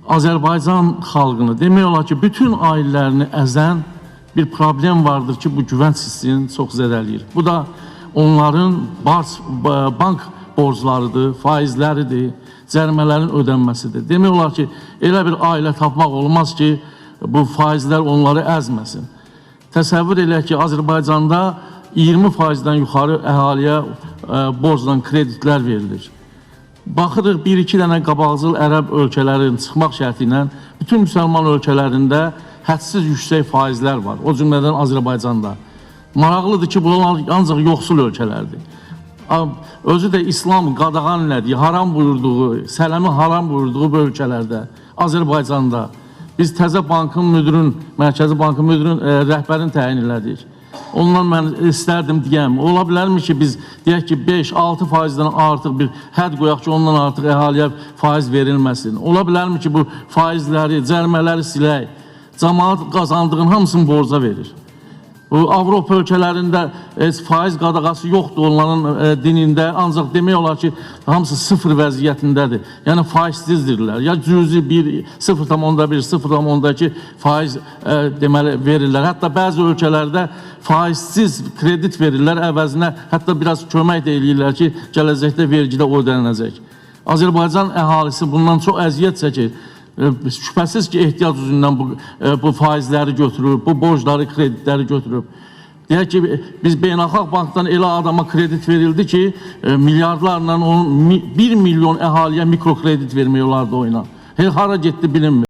Azərbaycan xalqını, demək olar ki, bütün ailələrini əzən bir problem vardır ki, bu güvənc hissini çox zədələyir. Bu da onların bank borclarıdır, faizləridir, cərimələrin ödənməsidir. Demək olar ki, elə bir ailə tapmaq olmaz ki, bu faizlər onları əzməsin. Təsəvvür eləyək ki, Azərbaycanda 20%-dən yuxarı əhaliyə borcla kreditlər verilir. Baxırıq bir-iki dənə qabaqcıl ərəb ölkələrin çıxmaq şərti ilə bütün müsəlman ölkələrində hədsiz yüksək faizlər var. O cümlədən Azərbaycanda. Maraqlıdır ki, bunlar ancaq yoxsul ölkələrdir. Özü də İslam qadağan elədiyi, haram buyurduğu, sələmi haram buyurduğu bu ölkələrdə, Azərbaycanda biz təzə bankın müdirin, Mərkəzi Bankın müdirin rəhbərini təyin elədik. Ondan mən istərdim deyəm, ola bilərmi ki, biz deyək ki, 5-6 faizdən artıq bir hədd qoyaq ki, ondan artıq əhaliyə faiz verilməsin. Ola bilərmi ki, bu faizləri, cərimələri silək? Camaat qazandığının hamısını borca verir. Bu Avropa ölkələrində faiz qadağası yoxdur onların dinində, ancaq demək olar ki, hamısı sıfır vəziyyətindədir. Yəni faizsizdirlər. Ya cüzi 1, 0,1, 0,2 faiz deməli verirlər. Hətta bəzi ölkələrdə faizsiz kredit verirlər, əvəzinə hətta biraz kömək də eləyirlər ki, gələcəkdə vergi də ödəniləcək. Azərbaycan əhalisi bundan çox əziyyət çəkir. Şübhəsiz ki, ehtiyac üzündən bu faizləri götürür, bu borcları, kreditləri götürüb. Deyək ki, biz beynəlxalq bankdan elə adama kredit verildi ki, milyardlarla onun 1 milyon əhaliyə mikrokredit vermək olardı o ilə. Hara getdi bilinmir.